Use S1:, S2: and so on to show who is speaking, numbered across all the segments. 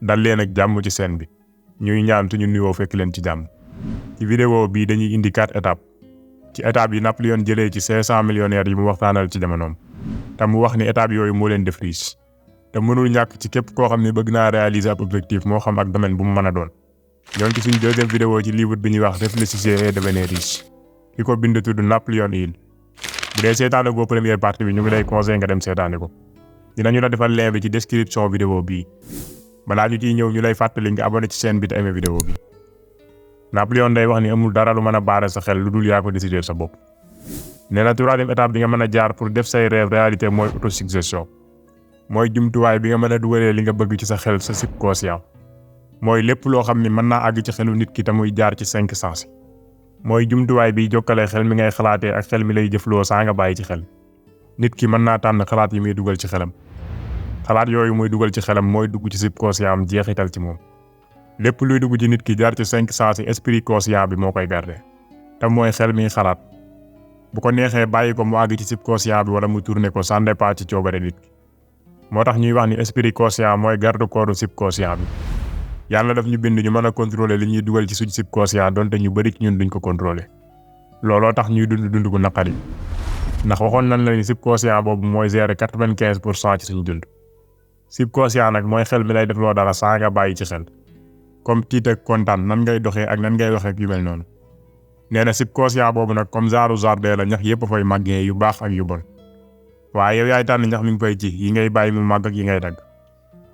S1: dal leen ak jàmm ci chaîne bi ñuy ñaan suñu nuyoo fekk leen ci jàmm. ci vidéo bii dañuy indi 4 étapes ci étapes yi Napoléon jëlee ci 500 millionnaires yi mu waxtaanal ci jamonoom te mu wax ni étapes yooyu moo leen def riche te mënul ñàkk ci képp koo xam ne bëgg naa réaliser ab objectif moo xam ak domaine bu mu mën a doon. ñoo ngi ci suñu deuxième vidéo ci livre bi ñuy wax Réfléchissez et devenez riche ki ko bind tudd Napoléon Hill. bu dee seetaane ko première partie bi ñu ngi lay conseillé nga dem seetaane ko. dinañu la defal lien bi ci description vidéo bii balaa ñu ciy ñëw ñu lay fàttali nga abonné ci chaîne bi te aimé vidéo bi. Napoléon day wax ni amul dara lu mën a baare sa xel lu dul yaa ko décider sa bopp. nee na troisième étape bi nga mën a jaar pour def say rêve réalité mooy autosuggestion. mooy jumtuwaay bi nga mën a dugalee li nga bëgg ci sa xel sa subconscient. mooy lépp loo xam ni mën naa àgg ci xelu nit ki te muy jaar ci 5 sens. mooy jumtuwaay bi jokkalee xel mi ngay xalaatee ak xel mi lay jëfloo saa nga bàyyi ci xel. nit ki mën naa tànn xalaat yi muy dugal ci xelam. xalaat yooyu muy dugal ci xelam mooy dugg ci subconscient am jeexital ci moom. lépp luy dugg ci nit ki jaar ci 5 sens yi esprit conscient bi moo koy garder. te mooy xel mi xalaat. bu ko neexee bàyyi ko mu àgg ci subconscient bi wala mu tourner ko sans départ ci coobare nit ki. moo tax ñuy wax ni esprit conscient mooy garde corps subconscient bi. yàlla daf ñu bind ñu mën a contrôler li ñuy dugal ci suñ subconscient donte ñu bari ci ñun duñ ko contrôler. looloo tax ñuy dund gu naqari. ndax waxoon nañ la ni subconscient boobu mooy gérer 95% ci suñu dund. subconscient nag mooy xel mi lay def loo dara saa nga bàyyi ci xel. comme tiit ak kontaan nan ngay doxee ak nan ngay waxee ak yu mel noonu. nee na subconscient boobu nag comme genre jardin la ñax yëpp a fay màggee yu baax ak yu bon. waaye yow yaay tànn ñax mi ngi fay ji yi ngay bàyyi mu màgg ak yi ngay dagg.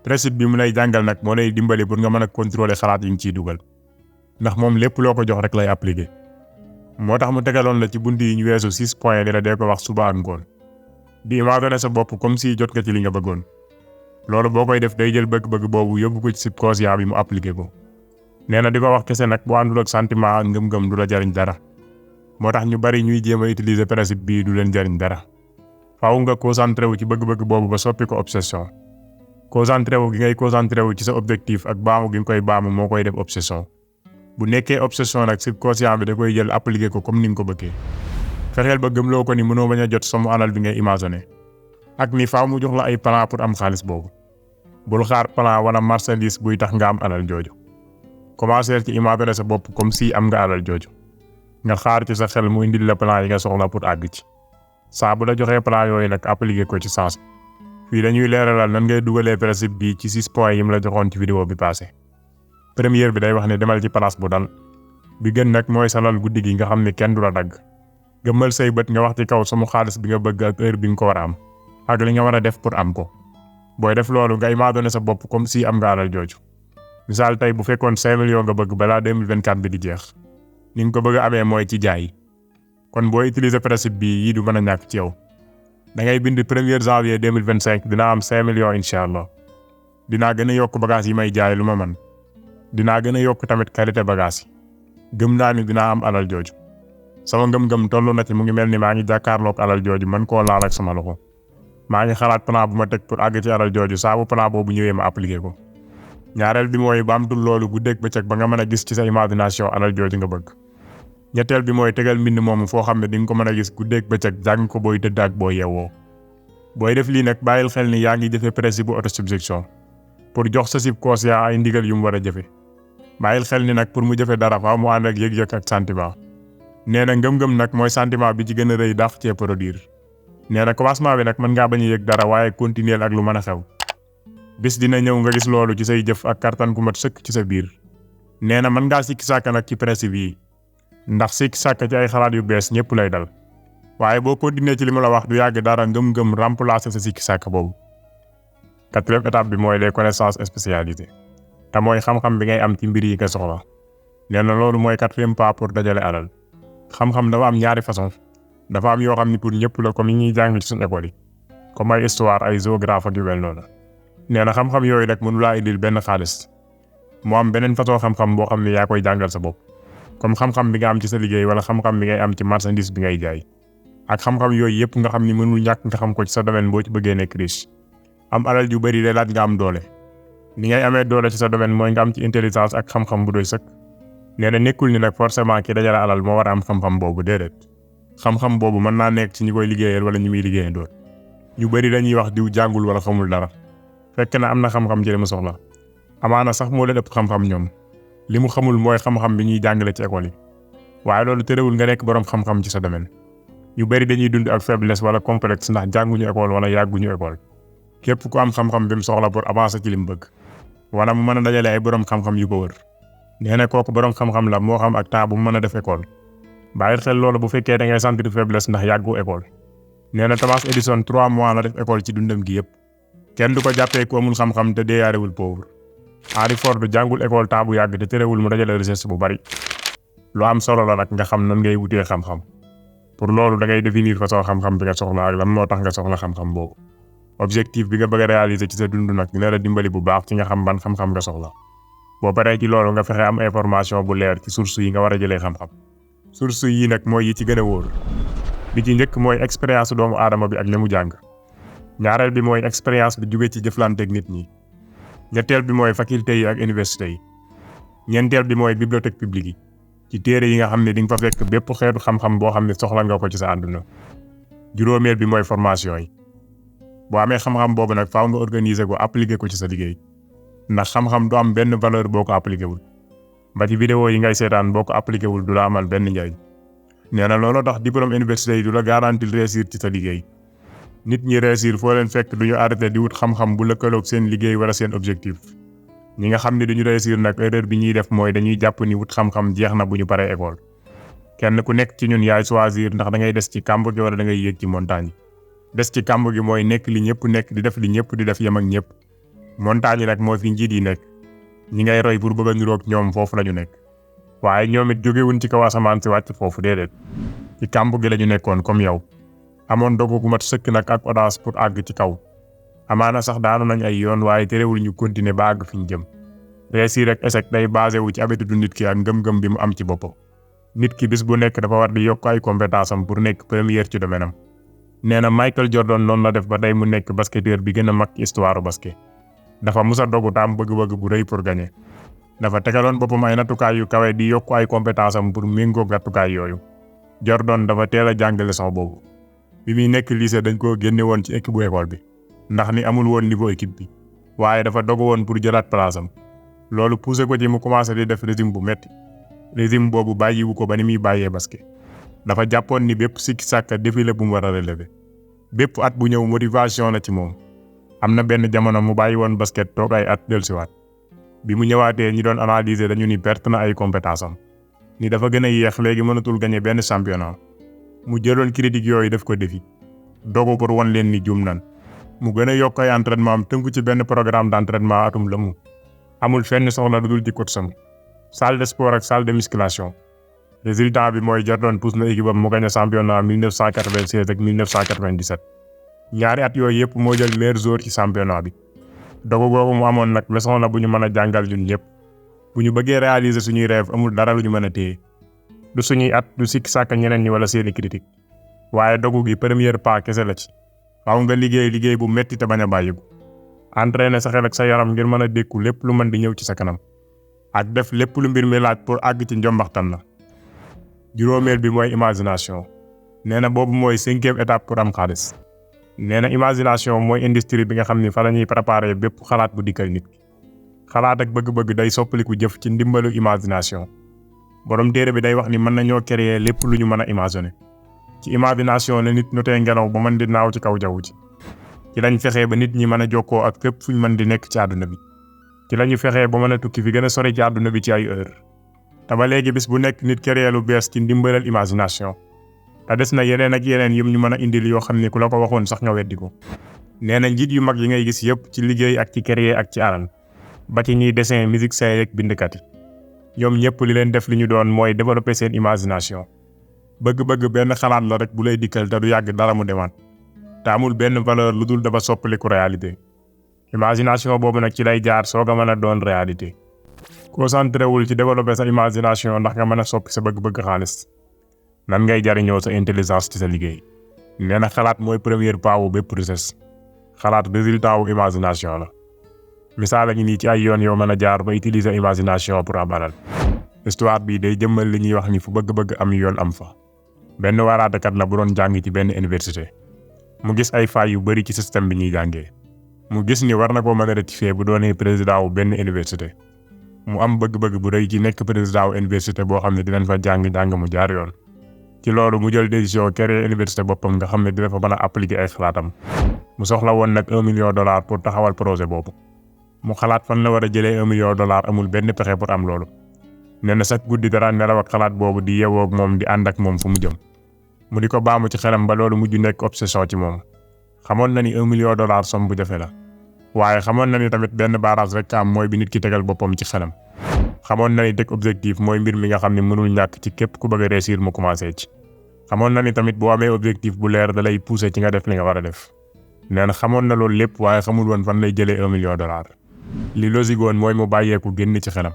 S1: principe bi mu lay jàngal nag moo lay dimbali pour nga mën a contrôler xalaat yi nga ciy dugal. ndax moom lépp loo ko jox rek lay appliquer. moo tax mu tegaloon la ci bunt yi ñu weesu 6 points ni la dee ko wax suba ak ngoon. di imaginer sa bopp comme si jot nga ci li nga bëggoon. loolu boo koy def day jël bëgg-bëgg boobu yóbbu ko ci subconscient bi mu appliquer ko. nee na di ko wax kese nag boo àndul ak sentiment ak ngëm-ngëm du la jariñ dara. moo tax ñu bari ñuy jéem a utiliser principe bii du leen jariñ dara. faaw nga concentré wu ci bëgg-bëgg boobu ba soppi ko obsession. concentré wu gi ngay concentré wu ci sa objectif ak baamu gi nga koy baamu moo koy def obsession. bu nekkee obsession nag subconscient bi da koy jël appliquer ko comme ni nga ko bëggee. fexeel ba gëmloo ko ni mënoo bañ a jot somme alal bi ngay imaginer. ak ni faaw mu jox la ay plan pour am xaalis boobu. bul xaar plan wala marchandise buy tax nga am alal jooju. commencer ci imaginer sa bopp comme si am nga alal jooju. nga xaar ci sa xel mu indil la plan yi nga soxla pour àgg ci. saa bu la joxee plan yooyu nag appliquer ko ci sens. fii dañuy leeralal nan ngay dugalee principe bi ci 6 points yi mu la joxoon ci vidéo bi passé. première bi day wax ne demal ci place bu dal. bi gën nag mooy salal guddi gi nga xam ne kenn du la dagg. gëmmal say bët nga wax ci kaw sama xaalis bi nga bëgg ak heure bi nga ko war a am. ak li nga war a def pour am ko. booy def loolu nga imaginer sa bopp comme si am nga alal jooju. misaal tey bu fekkoon 5 millions nga bëgg balaa 2024 bi di jeex. ni nga ko bëgg a amee mooy ci jaay. kon boo utiliser principe bi yii du mën a ñàkk ci yow. da ngay bind 1er janvier 2025 dinaa am 5 millions incha allah. dinaa gën a yokk bagage yi may jaay lu ma man. dinaa gën a yokk tamit qualité bagage yi. gëm naa ni dinaa am alal jooju. sama ngëm-ngëm toll na ci mu ngi mel ni maa ngi jàkkaarloog alal jooju man koo laal ak sama loxo. maa ngi xalaat plan bu ma teg pour àgg ci alal jooju saa bu plan boobu ñëwee ma appliquer ko. ñaareel bi mooy baamtul loolu guddeeg bëccëg ba nga mën a gis ci sa imagination alal jooju nga bëgg. ñetteel bi mooy tegal mbind moomu foo xam ne di nga ko mën a gis guddeeg bëccëg jàng ko booy tëdd ak boo yeewoo. booy def lii nag bàyyil xel ni yaa ngi jëfe principe bu autosuggestion pour jox sa subconscient ay ndigal yu mu war a jëfe. bàyyil xel ni nag pour mu jëfe dara faaw mu ànd ak yëg-yëg ak sentiment. nee na ngëm-ngëm nag mooy sentiment bi ci gën a rëy dàq cee produire. nee na commencement bi nag mën ngaa bañ a yëg dara waaye continuer ak lu mën a xew. bis dina ñëw nga gis loolu ci say jëf ak kartan ku mat sëkk ci sa biir. nee na mën ngaa sikki sàkk nag ci principe yi. ndax sikki sàkk ci ay xalaat yu bees ñëpp lay dal. waaye boo continuer ci li ma la wax du yàgg dara ngëm-ngëm remplacer sa sikki sàkk boobu. 4e étape bi mooy les connaissances spécialisées. te mooy xam-xam bi ngay am ci mbir yi nga soxla. nee na loolu mooy 4e pas pour dajale alal. xam-xam dafa am ñaari façon. dafa am yoo xam ni pour ñëpp la comme yi ñuy jàng ci suñu école yi. comme ay histoire ay géographie ak yu mel noonu. nee na xam-xam yooyu nag mënu laa indil benn xaalis. moo am beneen façon xam-xam boo xam ne yaa koy jàngal sa bopp. comme xam-xam bi nga am ci sa liggéey wala xam-xam bi ngay am ci marchandise bi ngay jaay. ak xam-xam yooyu yëpp nga xam ni mënul ñàkk nga xam ko ci sa domaine boo ci bëggee nekk riche. am alal ju bari day laaj nga am doole. ni ngay amee doole ci sa domaine mooy nga am ci intelligence ak xam-xam bu doy sëkk. nee na nekkul ni nag forcément ki dajale alal moo war a am xam-xam boobu déedéet. xam-xam boobu mën naa nekk ci ñi koy liggéeyal wala ñi muy liggéeyandoon. ñu bari dañuy wax diw jàngul wala xamul dara. fekk na am na xam-xam ci li mu soxla. amaana sax moo leen ëpp xam-xam ñoom li mu xamul mooy xam-xam bi ñuy jàngale ci école yi waaye loolu terewul nga nekk boroom xam-xam ci sa domaine. ñu bari dañuy dund ak faiblesse wala complexe ndax jànguñu école wala yàgguñu école. képp ku am xam-xam bi mu soxla pour avancer ci li mu bëgg wala mu mën a dajale ay boroom xam-xam yu ko wër nee na kooku boroom xam-xam la moo xam ak temps bu mu mën a def école. bàyyi xel loolu bu fekkee da ngay sentir faiblesse ndax yàggu école. nee na Thomas Edison 3 mois la def école ci dundam gi yëpp. kenn du ko jàppee ku amul xam-xam te deeyaarewul pauvre. Henry Ford jàngul école temps bu yàgg te terewul mu dajale recherche bu bari. lu am solo la nag nga xam nan ngay wutee xam-xam. pour loolu da ngay définir façon xam-xam bi nga soxla ak lan moo tax nga soxla xam-xam boobu. objectif bi nga bëgg a réaliser ci sa dund nag dina la dimbali bu baax ci nga xam ban xam-xam nga soxla. boo paree ci loolu nga fexe am information bu leer ci source yi nga war a jëlee xam-xam. source yi nag mooy yi ci gën a wóor. bi ci njëkk mooy expérience doomu aadama bi ak li mu jàng. ñaareel bi mooy expérience bi jóge ci jëflanteeg nit ñi. ñetteel bi mooy faculté yi ak université yi. ñeenteel bi mooy bibliothèque publique yi. ci téere yi nga xam ne di nga fa fekk bépp xeetu xam-xam boo xam ne soxla nga ko ci sa àdduna. juróomeel bi mooy formation yi. boo amee xam-xam boobu nag faaw nga organiser ko appliquer ko ci sa liggéey. ndax xam-xam du am benn valeur boo ko appliqué wul. ba ci vidéo yi ngay seetaan boo ko appliqué wul du la amal benn njariñ. nee na looloo tax diplôme université yi du la garantir réussir ci sa liggéey. nit ñi réussir foo leen fekk duñu arrêté di wut xam-xam bu lëkkaloog seen liggéey wala seen objectif. ñi nga xam ne duñu réussir nag erreur bi ñuy def mooy dañuy jàpp ni wut xam-xam jeex na bu ñu paree école. kenn ku nekk ci ñun yaay choisir ndax da ngay des ci kàmb gi wala da ngay yéeg ci montagne. des ci kàmb gi mooy nekk li ñëpp nekk di def li ñëpp di def yem ak ñëpp. montagne yi nag moo fi njiit yi nekk. ñi ngay roy pour bëgg a niroog ñoom foofu la ñu nekk. waaye ñoom it jógewuñ ci kaw asamaan si wàcc foofu déedéet. ci kàmb gi la ñu nekkoon comme yow. amoon dogu gu mat sëkk nag ak audace pour àgg ci kaw. amaana sax daanu nañ ay yoon waaye terewul ñu continuer ba àgg fi ñu jëm. réussir ak échec day basé wu ci habitude nit ki ak ngëm-ngëm bi mu am ci boppam. nit ki bis bu nekk dafa war di yokk ay compétence am pour nekk première ci domaine am. nee na Michael Jordan noonu la def ba tey mu nekk basketteur bi gën a mag histoire basket. dafa musa dogu taam bëgg-bëgg bu rëy pour gagner. dafa tegaloon boppam ay nattukaay yu kawe di yokk ay compétence am pour méngoog nattukaay yooyu. Jordan dafa teel a jàng leçon boobu. bi muy nekk lycée dañ koo génne woon ci équipe bu école bi. ndax ni amul woon niveau équipe bi. waaye dafa dogu woon pour jëlaat place am. loolu poussé ko ci mu commencé di def régime bu metti. régime boobu bàyyiwu ko ba ni muy bàyyee basket. dafa jàppoon ni bépp sikki sàkka défilé bu mu war a relever. bépp at bu ñëw motivation la ci moom. am na benn jamono mu bàyyi woon basket toog ay at dellusiwaat. bi mu ñëwaatee ñi doon analyser dañu ni perte na ay compétence am. ni dafa gën a yéex léegi mënatul gagner benn championnat. mu jëloon critique yooyu def ko défi. dogu pour won leen ni juum nan. mu gën a yokk ay entraînement am tënku ci benn programme d'entraînement atum lëmu. amul fenn soxla lu dul ci coach sam. salle de sport ak salle de musculation. résultat bi mooy Jordan pousse na équipe am mu gagné championnat 1996 ak 1997. ñaari at yooyu yëpp moo jël meilleur joueur ci championnat bi. dogu googu mu amoon nag leçon la bu ñu mën a jàngal ñun ñëpp. bu ñu bëggee réaliser suñuy rêve amul dara lu ñu mën a téye. du suñuy at du sikki sàkk ñeneen ñi wala seeni critique. waaye dogu gi premier pas kese la ci. faaw nga liggéey bu metti te bañ a bàyyiku. entraîner sa xel ak sa yaram ngir mën a dékku lépp lu mën di ñëw ci sa kanam. ak def lépp lu mbir mi laaj pour àgg ci njombaxtan la. juróomeel bi mooy imagination. nee na boobu mooy 5e étape pour am xaalis. nee na imagination mooy industrie bi nga xam ni fa la ñuy préparer bépp xalaat bu dikkal nit ki. xalaat ak bëgg-bëgg day soppaliku jëf ci ndimbalu imagination. borom téere bi day wax ni mën nañoo créer lépp lu ñu mën a imaginer. ci imagination la nit notee ngelaw ba mën di naaw ci kaw jaww ji. ci lañ fexee ba nit ñi mën a jokkoo ak fépp fuñ mën di nekk ci àdduna bi. ci lañu fexee ba mën a tukki fi gën a sori ci àdduna bi ci ay heure. te ba léegi bis bu nekk nit créer lu bees ci ndimbalal imagination. te des na yeneen ak yeneen yum ñu mën a indil yoo xam ne ku la ko waxoon sax nga weddi ko. nee na njiit yu mag yi ngay gis yëpp ci liggéey ak ci créer ak ci alal. ba ci ñiy dessin musique say ak bindkat yi. ñoom ñëpp li leen def li ñu doon mooy développer seen imagination. bëgg-bëgg benn xalaat la rek bu lay dikkal te du yàgg dara mu demaat. te amul benn valeur lu dul dafa soppaliku réalité. imagination boobu nag ci lay jaar soog a mën a doon réalité. concentré wul ci développer sa imagination ndax nga mën a soppi sa bëgg-bëgg xaalis. nan ngay jariñoo sa intelligence ci sa liggéey. nee na xalaat mooy premier pas wu bépp richesse. xalaat résultat wu imagination la. misaal a ngi nii ci ay yoon yoo mën a jaar ba utiliser imagination pour am alal. histoire bii day jëmmal li ñuy wax ni fu bëgg-bëgg am yoon am fa. benn waaraatekat la bu doon jàng ci benn université. mu gis ay failles yu bari ci système bi ñuy jàngee. mu gis ni war na koo mën a rectifier bu doonee président wu benn université. mu am bëgg-bëgg bu rëy ci nekk président wu université boo xam ne dinañ fa jàng mu jaar yoon. ci loolu mu jël décision créer université boppam nga xam ne dina fa mën a appliquer ay xalaatam. mu soxla woon nag $1 million pour taxawal projet boobu. mu xalaat fan la war a jëlee $1 million amul benn pexe pour am loolu. nee na chaque guddi dara nelaw ak xalaat boobu di yeewoo ak moom di ànd ak moom fu mu jëm. mu di ko baamu ci xelam ba loolu mujj nekk obsession ci moom. xamoon na ni $1 million somme bu jafe la. waaye xamoon na ni tamit benn barrage rek am mooy bi nit ki tegal boppam ci xelam. xamoon na ni teg objectif mooy mbir mi nga xam ne mënul ñàkk ci képp ku bëgg a réussir mu commencé ci. xamoon na ni tamit boo amee objectif bu leer da lay pousser ci nga def li nga war a def. nee na xamoon na loolu lépp waaye xamul woon fan lay jëlee $1 million. li logique woon mooy mu bàyyeeku génn ci xelam.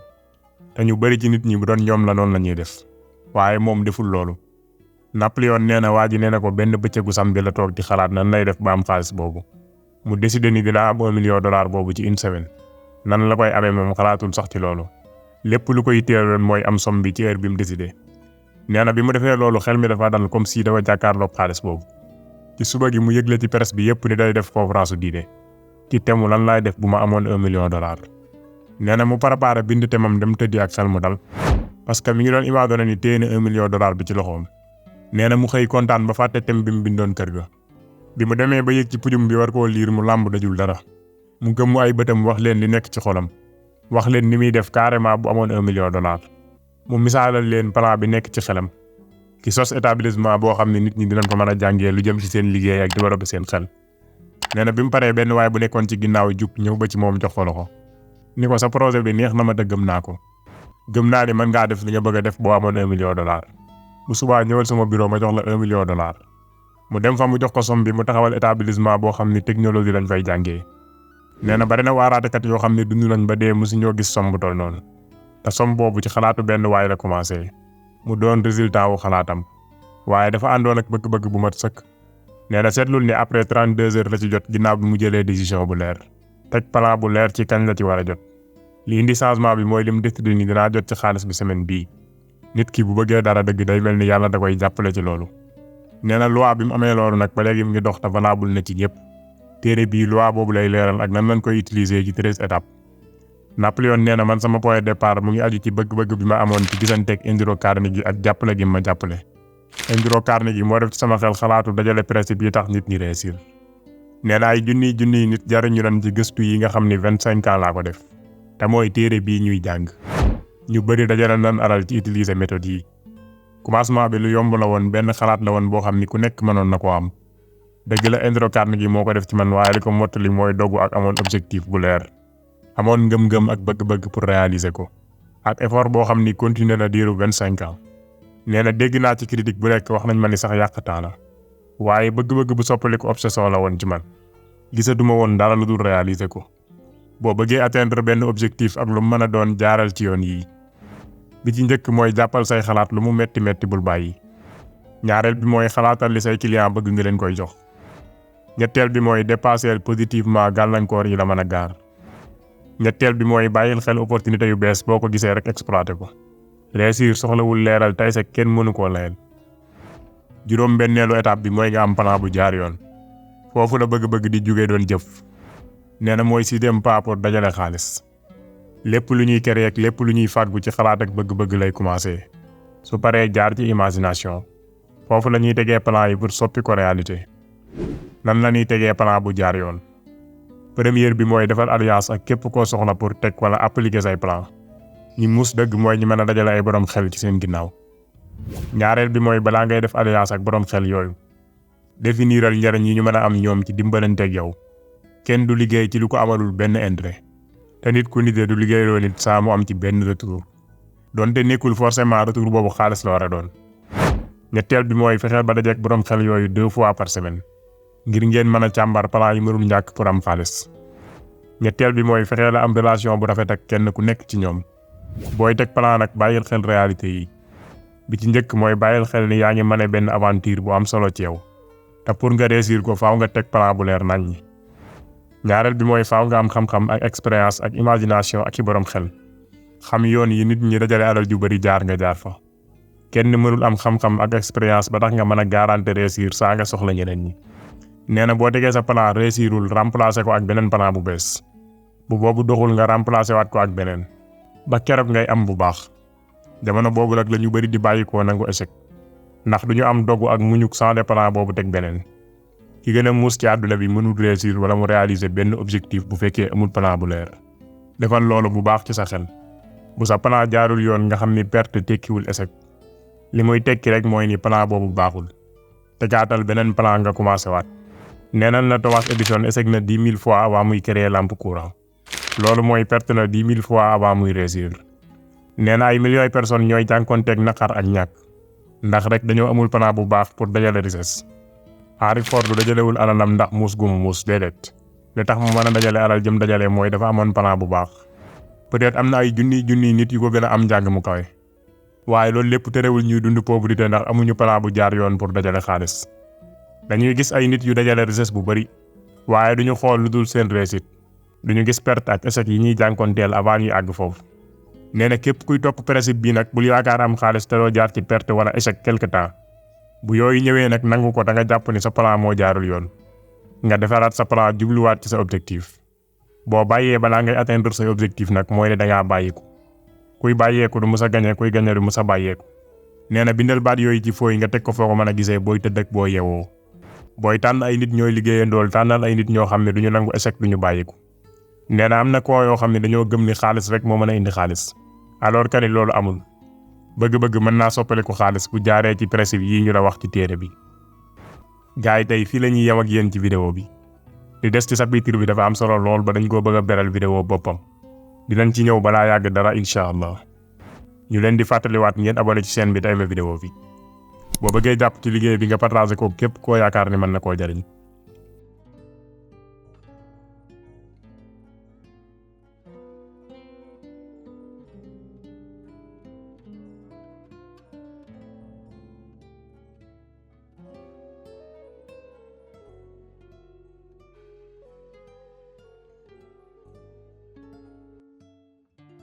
S1: te ñu bari ci nit ñi bu doon ñoom la noonu la ñuy def. waaye moom deful loolu. Napoléon nee na waa ji nee na ko benn bëccëgu samedi la toog di xalaat nan lay def ba am xaalis boobu. mu décidé ni dina am $1 million boobu ci une semaine. nan la koy amee moom xalaatul sax ci loolu. lépp lu koy teeloon mooy am somme bi ci heure bi mu décidé. nee na bi mu defee loolu xel mi dafa dal comme si dafa jàkkaarloog xaalis boobu. ci suba gi mu yëgle ci presse bi yépp ni day def conférence diine. ci temu lan laay def bu ma amoon $1 million. nee na mu préparé bind temam dem tëddi ak xel mu dal. parce que mi ngi doon imaginer ni téye na $1 million bi ci loxoom. nee na mu xëy kontaan ba fàtte tem bi mu bindoon kër ga. bi mu demee ba yëg ci pujum bi war koo liir mu làmb dajul dara. mu gëmmu ay bëtam wax leen li nekk ci xolam. wax leen ni muy def carrément bu amoon $1 million. mu misaalal leen plan bi nekk ci xelam. ki sos établissement boo xam ne nit ñi dinañ ko mën a jàngee lu jëm ci seen liggéey ak développer seen xel. nee na bi mu paree benn waay bu nekkoon ci ginnaaw jug ñëw ba ci moom jox ko loxo. ni ko sa projet bi neex na ma te gëm naa ko. gëm naa ni mën ngaa def li nga bëgg a def boo amoon $1 million. bu subaa ñëwal sama bureau ma jox la $1 million. mu dem fa mu jox ko somme bi mu taxawal établissement boo xam ni technologie lañ fay jàngee. nee na bari na waaraatekat yoo xam ne dund nañ ba dee musu ñoo gis somme bu toll noonu. te somme boobu ci xalaatu benn waay la commencé. mu doon résultat wu xalaatam. waaye dafa àndoon ak bëgg-bëgg bu mat sëkk. nee na seetlul ni après 32 heures la ci jot ginnaaw bi mu jëlee décision bu leer. teg plan bu leer ci kañ la ci war a jot. li indi changement bi mooy li mu décidé ni dinaa jot ci xaalis bi semaine bii. nit ki bu bëggee dara dëgg day mel ni yàlla da koy jàppale ci loolu. nee na loi bi mu amee loolu nag ba léegi mu ngi dox te valable na ci ñëpp. téere bii loi boobu lay leeral ak nan lañ koy utiliser ci 13 étapes. Napoléon nee na man sama point de départ mu ngi aju ci bëgg-bëgg bi ma amoon ci gisanteeg Indiro Carnegie ak jàppale gi ma jàppale. Indiro Carnegie moo def ci sama xel xalaatu dajale principe yi tax nit ñi réussir. nee na ay junniy nit jariñu nañ ci gëstu yi nga xam ni 25 ans laa ko def. te mooy téere bii ñuy jàng. ñu bëri dajale nañ alal ci utiliser méthode yi. commencement bi lu yomb la woon benn xalaat la woon boo xam ni ku nekk mënoon na koo am. dëgg la Indiro Carnegie moo ko def ci man waaye li ko mottali mooy dogu ak amoon objectif bu leer. amoon ngëm-ngëm ak bëgg-bëgg pour réaliser ko. ak effort boo xam ni continuer na diiru 25 ans. nee na dégg naa ci critique bu nekk wax nañ ma ni sax yàqataa la. waaye bëgg-bëgg bu soppali ko obsession la woon ci man. gisatuma woon dara lu dul réaliser ko. boo bëggee atteindre benn objectif ak lu mu mën a doon jaaral ci yoon yii. bi ci njëkk mooy jàppal say xalaat lu mu metti bul bàyyi. ñaareel bi mooy xalaatal li say client bëgg nga leen koy jox. ñetteel bi mooy dépasser positivement gàllankoor yi la mën a gaar. ñetteel bi mooy bàyyil xel opportunité yu bees boo ko gisee rek exploité ko. réussir soxlawul leeral tey sa kenn mënu koo layal. juróom-benneelu étape bi mooy nga am plan bu jaar yoon. foofu la bëgg-bëgg di jóge doon jëf. nee na mooy 6e pas pour dajale xaalis. lépp lu ñuy créer ak lépp lu ñuy fàggu ci xalaat ak bëgg-bëgg lay commencé. su paree jaar ci imagination. foofu la ñuy tegee plan yi pour soppi ko réalité. nan la ñuy tegee plan bu jaar yoon. première bi mooy defal alliance ak képp koo soxla pour teg wala appliquer say plan. ñi mus dëgg mooy ñi mën a dajale ay borom xel ci seen ginnaaw. ñaareel bi mooy balaa ngay def alliance ak borom xel yooyu. définiral njariñ yi ñu mën a am ñoom ci dimbalanteeg yow. kenn du liggéey ci lu ko amalul benn intérêt. te nit ku nite du liggéeyloo nit saa mu am ci benn retour. donte nekkul forcément retour boobu xaalis la war a doon. ñetteel bi mooy fexeel ba dajeek borom xel yooyu 2 fois par semaine. ngir ngeen mën a càmbar plan yi mënul ñàkk pour am xaalis. ñetteel bi mooy fexeel a am relation bu rafet ak kenn ku nekk ci ñoom. booy teg plan nag bàyyil xel réalité yi. bi ci njëkk mooy bàyyil xel ni yaa ngi mën benn aventure bu am solo ci yow. te pour nga réussir ko faaw nga teg plan bu leer nañ ñi. ñaareel bi mooy faaw nga am xam-xam ak expérience ak imagination ak i borom xel. xam yoon yi nit ñi dajale alal ju bari jaar nga jaar fa. kenn mënul am xam-xam ak expérience ba tax nga mën a garantir réussir saa nga soxla ñeneen ñi. nee na boo tegee sa plan réussirul remplacer ko ak beneen plan bu bees bu boobu doxul nga remplacer waat ko ak beneen ba keroog ngay am bu baax. jamono boobu nag la ñu bëri di bàyyikoo nangu échec ndax du ñu am dogu ak muñuk changer plan boobu teg beneen. ki gën a muus ci àdduna bi mënul réussir wala mu réaliser benn objectif bu fekkee amul plan bu leer. defal loolu bu baax ci sa xel bu sa plan jaarul yoon nga xam ni perte tekkiwul échec li muy tekki rek mooy ni plan boobu baaxul te gaatal beneen plan nga commencé waat. neenal na Thomas Edison échec na 10 000 fois avant muy créer lampe courant loolu mooy perte na 10 000 fois avant muy réussir. nee na ay millions de personnes ñooy jànkonteeg naqar ak ñàkk ndax rek dañoo amul plan bu baax pour dajale richesse. Henry Ford du dajalewul alalam ndax muus gu mu muus déedéet li tax mu mën a dajale alal jëm dajale mooy dafa amoon plan bu baax. peut-être am na ay junniy nit yu ko gën a am njàng mu kawe waaye loolu lépp terewul ñuy dund pauvreté ndax amuñu plan bu jaar yoon pour dajale xaalis. dañuy gis ay nit yu dajale richesse bu bari waaye duñu xool lu dul seen réussite duñu gis perte ak échec yi ñuy jànkonteel avant ñuy àgg foofu. nee na képp kuy topp principe bii nag bul yaakaar am xaalis te doo jaar ci perte wala échec quelque temps bu yooyu ñëwee nag nangu ko da nga jàpp ni sa plan moo jaarul yoon nga defaraat sa plan jubluwaat ci sa objectif. boo bàyyee balaa ngay atteindre sa objectif nag mooy ne dangaa bàyyiku kuy bàyyeeku du mës a gañe kuy gañe du mës a bàyyeeku. nee na bindal baat yooyu ci fooy nga teg ko foo ko mën a gisee booy tëdd ak boo yeewoo. booy tànn ay nit ñooy liggéeyandool tànnal ay nit ñoo xam ne duñu nangu échec duñu bàyyiku. nee na am na koo yoo xam ne dañoo gëm ni xaalis rek moo mën a indi xaalis alors que ni loolu amul. bëgg-bëgg mën naa soppaliku xaalis bu jaaree ci principe yii ñu la wax ci téere bi. gars yi tey fii la ñuy yem ak yéen ci vidéo bi. li des ci chapitre bi dafa am solo lool ba dañ koo bëgg a beral vidéo boppam. dinañ ci ñëw balaa yàgg dara incha allah. ñu leen di fàttaliwaat ngeen abonné ci chaîne bi te aimé vidéo bi. boo bëggee jàpp ci liggéey bi nga partagé ko képp koo yaakaar ni mën na koo jariñ.